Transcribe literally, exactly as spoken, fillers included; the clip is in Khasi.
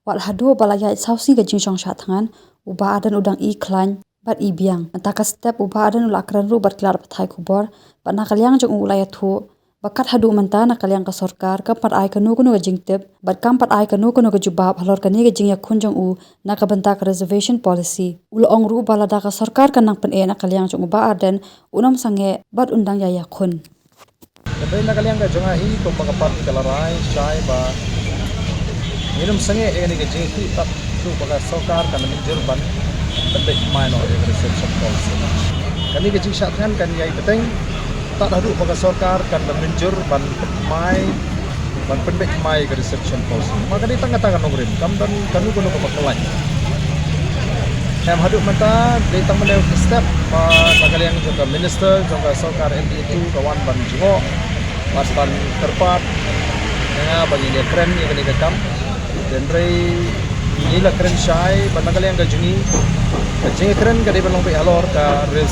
Bad haduh ba la ïaid saw sngi ka jingshong shah thngan, u Bah Ardent u dang i khlaiñ bad i biang. Mynta ka step u Bah Ardent u la kren ruh bad ki lad pathai khubor, bad na ka liang jong u u la ïathuh ba kat haduh mynta na ka liang ka sorkar kam pat ai kano kano ka jingtip bad kam pat ai kano kano ka jubab halor kane ka jingïakhun jong u na ka bynta ka reservation policy. U la ong ruh ba lada ka sorkar kan nang pyneh na ka liang jong u Bah Ardent, un ym sangeh bad un dang ïa ïakhun. Ka dei na ka liang ka jong nga hi, kumba ka party ka la rai shai ba ngin ym sangeh ïa kane ka jingïathuh tad haduh ba ka sorkar kan mynjur ban pynbeit thymmai noh ïa ka reservation policy. Kane ka jingshah thngan kan ïai bteng tad haduh ba ka sorkar kan mynjur ban pynbeit thymmai, ban pynbeit thymmai ïa ka reservation policy. Ma ka dei tang kata ka nongrim, kam don kano kano kaba khlaiñ. Em, haduh mynta dei tang mynne ka step ba na ka liang jong ka minister jong ka sorkar M D A two ka wan ban jngoh bad ban kyrpad ïa nga ba ngin ïa kren ïa kane ka kam. Hynrei ngi la kren shai ba na ka liang ka jong ngi ka jingkren ka dei ban long beit halor ka rail